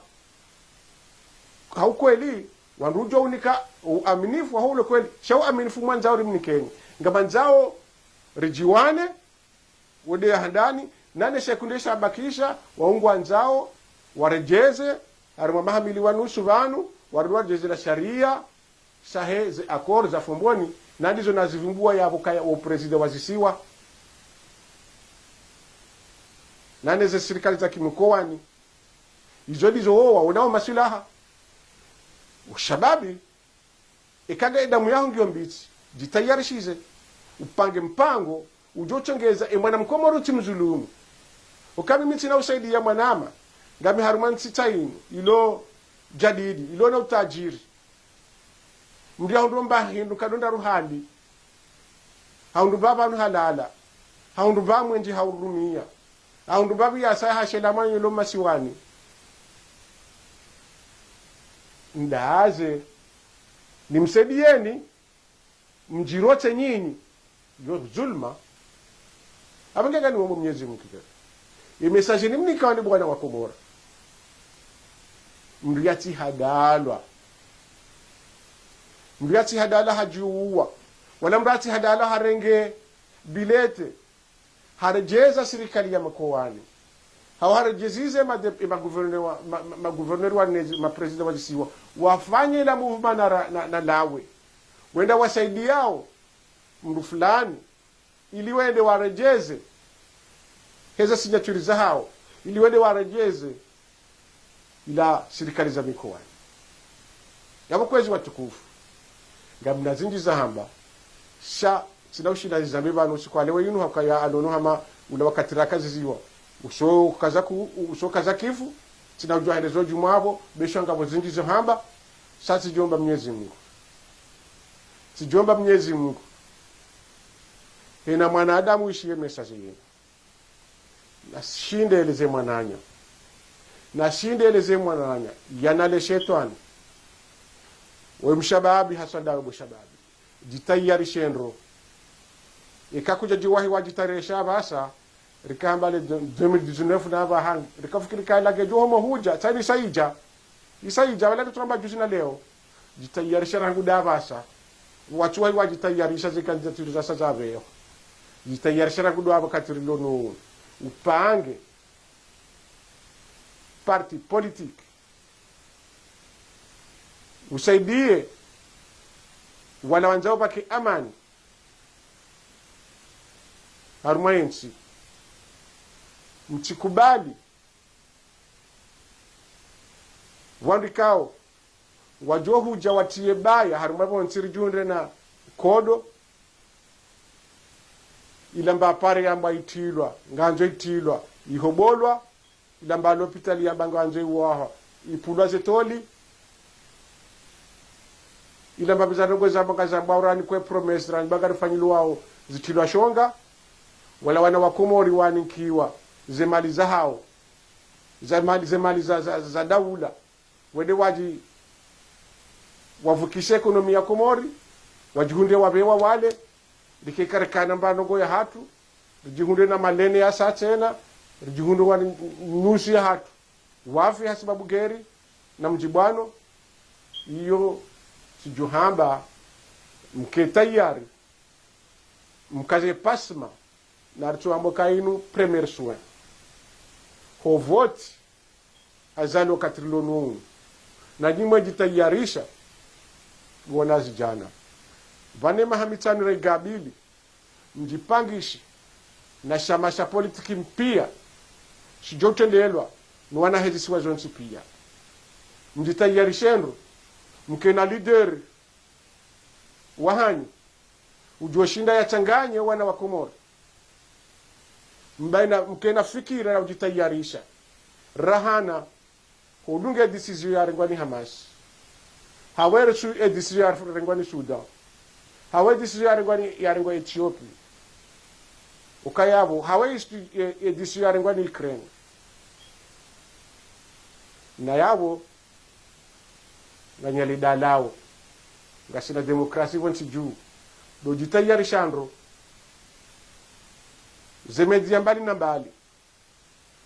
ha ukweli, wandru udjo unika uaminifu waho ule kweli, sha uaminifu mwandzao rimnikeni, ngamwandzao ridjiwane, wende ya handani, nane sekunde shabakisha, waungwandzao, waredjeze, harimwa maha mili wa nusu pvanu, warudi waredjeze la shariya, shahe ze accord za Fomboni, na ndizo nazivumbua yapvo kaya o président wa zisiwa. Nane ze sirikali za kimikowani. Izo ndizo wo waonao maswilaha. Ushababi, eka nge damu yaho ngiyo mbitsi, djitayarishize, upange mpango, udjo tsongeza, e mwana mkomoro utsi mzulumu. Uka mimi ntsina usaidiya mwanama, ngami harumwa ntsi tsa inu, ilo djadidi, ilo na utajiri. Mdru yahundru mba hindru kadonda ruhali. Hahundru pvapvanu halala. Hahundru mba mwenje hahurumia. Hahundru mba pvi yasa hashela manyolo masiwani. Ndaze. Nimsaidieni. Mdjirotse nyinyi. Yo dhulma. Apvo nge ngamnimwombo Mnyezi Mungu kikera. Ye message nimnikao nyi bwana wa Komori. Mndru yatsi hadalwa. Mndru yatsi hadalwa hadjiuwa. Wala mndru yatsi hadalwa harenge bilete. Haredjeza sirikali ya mkowani. Hau haredjezize made-, e magouverneur wa, ma, ma, magouverneur wa nezi, maprésident wa zisiwa. Wafanye la mouvement na ra-, na, na lawe. Wenda wasaidiao mndru fulani. Ili wende waredjeze. Heze signature zahao. Ili wende waredjeze. Ila sirikali za mkowani. Yapvo kwezi watukufu. Ngamna zindji za hamba. Sha, tsina ushinda nizambe pvanu usiku wa leo yinu hauka ya anono hama ula wakati raka ziziwa. Uso kaza ku-, uso kaza kifu, tsina udjuwa helezo djumwa pvo, besha ngapvo zindji za hamba, sha tsidjomba Mnyezi Mungu. Tsidjomba Mnyezi Mungu. Hena mwanadamu ishiye message yenu. Nashinde eleze mwananya. Nashinde eleze mwananya. Yanale shetwani. We mshababi haswa ndawe bo shababi. Djitayarishe ndro. Eka kudja djiwahi wadjitayarisha pvasa. Rikamba le de-, deux mille dix-neuf na pvahangi. Rikafikiri kala ngedjo homo hudja. Tsani isa idja. Isa idja, wala kutsamba juzi na leo. Djitayarishe rangu ndapvasa. Watsuwa iwa djitayarisha ze candidature zasa zapveho. Djitayarishe rangu ndapvo wakati rilo nu. Upange. Parti politique. Usaidie. Wala wandzao pvake amani. Harumwa yentsi. Mtsikubali. Wandru ikao. Wadjo hudja watiye baya harumwa pvontsi ridjihundre na kodo. Ila mba pare yamba itilwa, ngandzo itilwa, ihobolwa. Ila mba lopitali yamba ngandzo iwaha, ipulwa ze toli. Ila mba biza ndrongo zamba ngazamba urani kwe promesse, rani mba ngarifanyilwao zitilwa shonga. Wala wana wa Komori wanikiwa, ze mali zahao. Za mali, ze mali za, za, za daula. Wende wadji wavukishe ekonomi ya Komori, wadjihundre wapvewa wale, rike karikana mba ndrongo yahatru, ridjihundre na malene yasa tsena, ridjihundre wani nusu yahatru. Wafi hasibabu geri, na mdjibwano, iyo tsidjo hamba, mke tayari, mkaze pasma, na ritsuwambo ka inu premier soin. Ho voti, Azali wakati rilo nu. Na nyimwe djitayarisha, wona zidjana. Pvane maha mitsanu rayigabili, mdjipangishe, na shama sha politiki mpiya, shidjo utrendelwa, ni wana hezisiwa zontsi piya. Mdjitayarishe ndro, mkena leader wahanyu, udjo shinda yatsanganye wana wa Komori. Mbaina, mkena fikira ya udjitayarisha. Rahana, hodunga e décision yarengwa ni Hamas. Hawe resu e décision yarengwa ni Sudan. Hawe décision yarengwa ni, yarengwa Ethiopie. Ukaya pvo, hawe istu-, e, e décision yarengwa ni Ukraine. Na yapvo, nganyali dalao. Ngasina demokrasi pvontsi dju. Ndo djitayarisha ndro. Ze media mbali na mbali.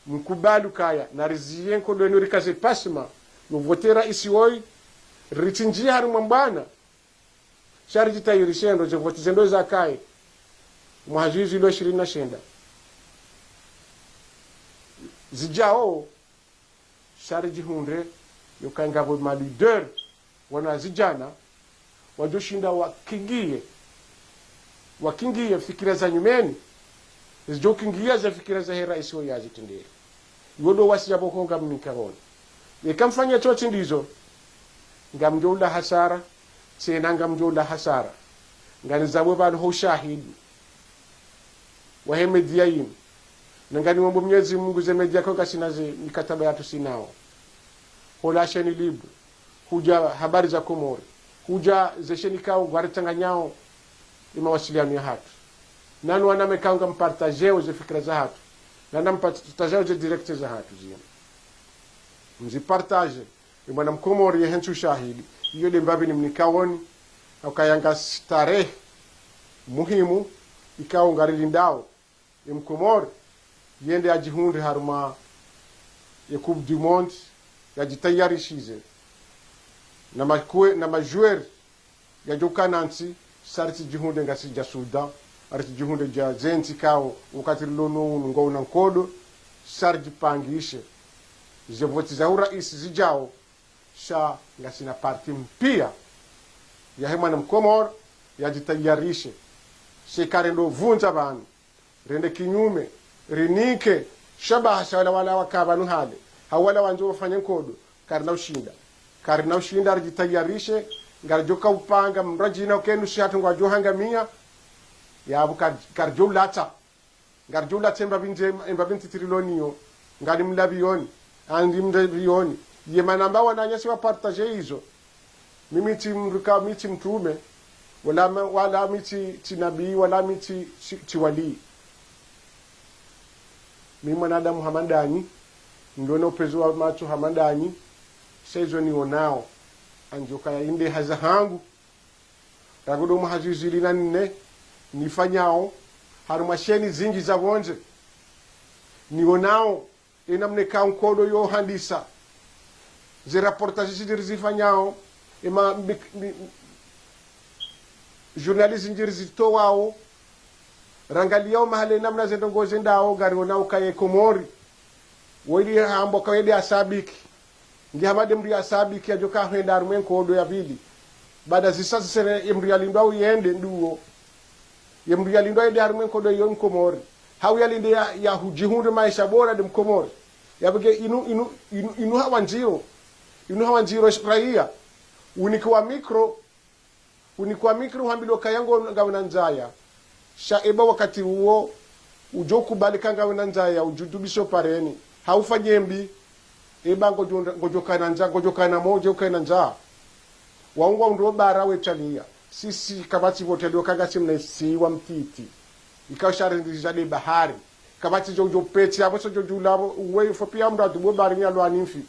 Mkubali ukaya, na riziye nkodo inu rikaze pasma, no vote raisi woyi, ritsindjiye harumwa mbwana. Sha ridjitayarishe ndro, ze voti zendo zakaye. Mwaha zihwi zilo ishirini na shenda. Zidjao, sha ridjihundre, yoka ngapvo ma leader, wana zidjana, wadjo shinda wakingiye, wakingiye fikira za nyumeni, zidjo kingiya ze fikira zahe raisi woyi yazitrendele. Iwo ndo wasiya pvoko ngamnikao woni. Eka mfanya tsotsi ndizo, ngamdjo ula hasara, tsena ngamdjo ula hasara. Nganizapvo pvanu ho ushahidi wahe media yinu. Na nganiwombo Mnyezi Mungu ze media ko ngasina ze mikataba yatru sinao. Hola chaîne libre. Hudja habari za Komori. Hudja ze chaîne kao ngwaritsanganyao ye mawasiliano yahatru. Nanu wananya mkao ngampartageo ze fikira zahatru. Nanya mpartageo ze direct zahatru zinu. Mzipartage. Ye mwana mkomori yehentsi ushahidi. Iyo nde mbapvi nimnikaoni. Hauka yanga starehe muhimu ikao ngarilindao. Ye mkomori yende yadjihundre harumwa ye Coupe du Monde, yadjitayarishize. Na makwe, na majoueur yadjoka nantsi, sha ritsidjihundre ngasi dja Soudan, ritsidjihundre dja zentsi ikao wakati rilo no unu ngwauna nkodo, sha ridjipangishe. Ze voti za urais zidjao, sha ngasina parti mpia yahe mwana mkomori, yadjitayarishe. Sha karendo vundza pvanu, rende kinyume, rinike shabaha sha wala, wala waka pvanu hale, hau wala wandzo wafanye nkodo, karina ushinda. Karina ushinda, ridjitayarishe, ngaridjoka upanga mradjina ukenu shihatru ngwadjohangamia, yapvo kar-, karidjo ulatsa. Ngaridjo ulatsa embapvi ndze, embapvi ntiti rilo nayo, ngari mlapvioni, andi mlapvioni. Ye mana mba wananyasi wapartage izo. Mimi tsi mruka, mi tsi mtrume, wala ma-, wala mi tsi, tsi nabii, wala mi tsi, tsi, tsi walii. Mi mwanadamu hama ndanyi, ndrona upvezo wa matso hama ndanyi, sha izo nionao, andjoka ya inde hazi hangu. Rangu ndo mwaha zihwi zili na nne, nifanyao, harumwa sheni zindji za pvondze. Nionao, ye namna ikao nkodo yo handisa. Ze reportage zindji rizifanyao, ye ma, mi, mi, journaliste zindji rizitowao, rangaliao mahala ye namna ze ndrongoo zendao, ngarionao ukaya ye Komori. Wo ili hamba ukaya ye nde asabiki. Nge hama nde mndru yasabiki yadjoka hwenda harumwa ye nkodo ya pvili. Baada zisa zisene ye mndru yalindwa uyende nduwo. Ye mndru yalindwa yende harumwa ye nkodo yo mkomori. Hau yalinde ya, yahudjihundre maesha bora nde mkomori. Yapvo nge inu, inu, inu, inu hawandziro. Inu hawandziro raiya. Unikiwa micro, unikiwa micro uhambilwa ukaya ngo ngawuna ndzaya. Sha eba wakati uwo, udjo kubali ukaya ngawuna ndzaya, udjudubisho pareni. Haufanye mbi, eba ngodjo, ngodjo kana ndzaa, ngodjo kana mo, ngodjo kana ndzaa. Waungwa undro bara wetaliya. Sisi kapvatsi pvo taliya ukaya ngasi mna isiwa mtiti. Ikao sha rindzi dja nde bahari. Kapvatsi djo djo petse, apvo so djo djo lapvo, uwe ifo piya mndru adubwe bahari ni alwa ni mfi.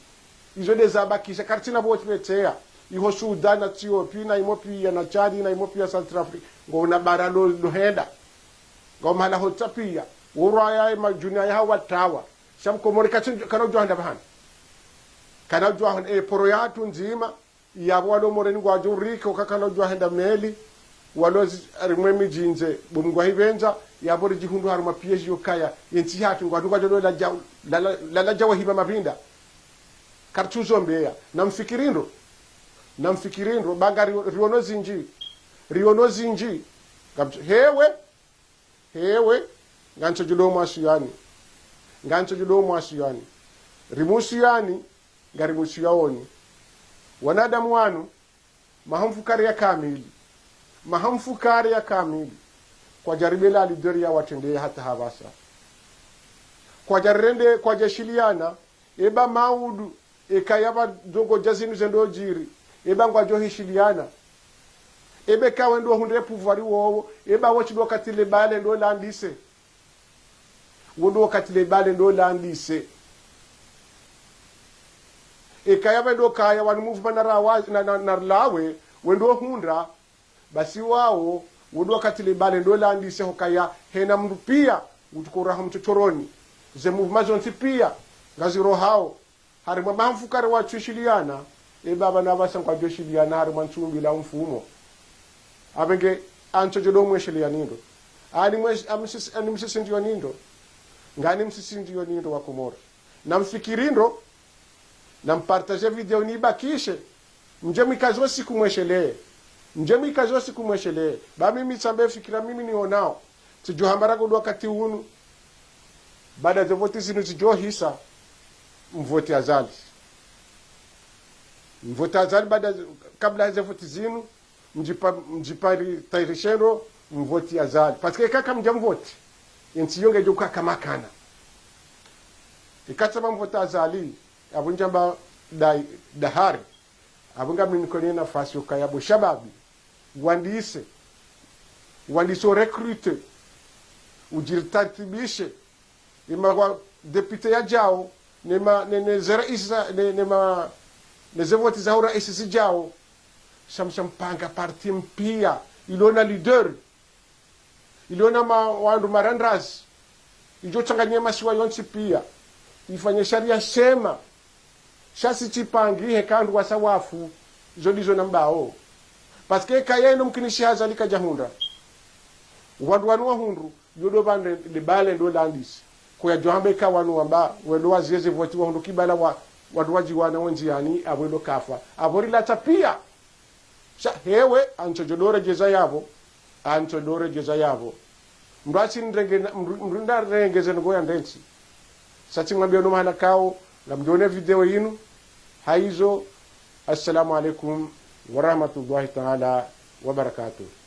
Izo nde zabakisha, karitsina pvo tsi petseya. Iho Sudan na Ethiopie, na imo piya, na Tchad, na imo piya Centrafrique. Ngona bara lo, lo henda. Ngo mahala hotsa piya. Urwaya ye madjuni ya hawa tawa. Sha mkomori katsi, kana udjua henda pvahanu. Kana udjua henda, e, poro yahatru ndzima. Yapvo walo Moreni ngwadjo urike, uka kana udjua henda meli, walo zi-, harimwa emidji ndze, bo Mngu ahipvendza, yapvo ridjihundru harumwa piège yo ukaya, yentsi yahatru ngwadjo ngwadjo lala dja-, lala, lala djawahiba mapvinda. Karitsuzombeya, namfikiri ndro, namfikiri ndro, ba ngari, riono zindji, riono zindji, ngamtso, hewe, hewe, ngantsodjo ndo mwasuyani. Ngantsodjo ndo mwasuyani. Rimusuyani, ngarimusuyaoni. Wanadamu wanu, maha mfukare ya kamili. Maha mfukare ya kamili. Kwadja ribela leader ya watrende hata hapvasa. Kwadja rende, kwadja shiliana, eba maudu, eka yapva ndrongoo dja zinu zendo djiri, eba ngwadjo hishiliana. Ebe ka wendo hundre pouvoir wowo, eba wo tsi ndo wakati le bale ndo landise. Wo ndo wakati le bale ndo landise. Eka yapva ndo kaya wanu mouvement na rawa, na, na, na lawe, wendo hundra, basi wawo, wo ndo wakati le bale ndo landise hukaya, hena mndru piya, utukora ha mtsotsoro ni. Ze mouvement zontsi piya, ngazirohao. Harimwa maha mfukare watsu shiliana, eba pvanu apvasa ngwadjo shiliana harimwa ntsumbi la mfumo. Apvenge antsodjo ndo mwesheleya ni ndro. Ani mwesh-, amsis-, ani msisi ndiyo ni ndro. Ngani msisi ndiyo ni ndro wa Komori. Namfikiri ndro, nampartage video nibakishe. Mdje mwikaze usiku mweshelee. Mdje mwikaze usiku mweshelee. Ba mimi tsambe fikira mimi nionao. Tsidjo hamba rangu ndo wakati unu. Baada ze voti zinu zidjo hisa, mvoti Azali. Mvoti Azali baada, kabla ze voti zinu, mdjipa-, mdjipari-, tayarisheni ndro, mvoti Azali. Parce que eka kamdja mvoti, yentsi yo ngedjo uka kama kana. Eka tsamba mvoti Azali, apvo ndjamba da-, dahari. Apvo ngamnikoni nafasi ukaya bo shababi. Wandise. Wandise o recruter. Udjiritartibishe. Ema wa député yadjao, nema, ne, ne ze raisi za, ne, nema, ne ze voti za uraisi zidjao. Sha msha mpanga parti mpia, ilona leader, ilona ma, wandru marandrazi, idjo tsanganya masiwa yontsi pia, ifanye sharia shema. Sha si tsipangi heka wandru wasa wafu, izo ndizo nambao. Parce que kayeno mkinishi Azali kadjahundra. Wandru wanu wahundru, yodo pvandre le bale ndo landisi. Koyadjo hamba eka wanu wamba, wendo wazieze voti wahundru kibala wa, wandru wadjiwana wendzi yani, apvo ndo kafa. Apvo rilatsa pia. Sha hewe, antsodjo doredjeza yapvo, antsodjo doredjeza yapvo. Mndru atsi nrenge, mndru, mndru nda rengeze ndrongo ya ndrentsi. Sha tsimwambia no mahala kao, ngamdjone video yinu, haizo, assalamu alaikum wa rahmatullahi ta'ala wa barakatuh.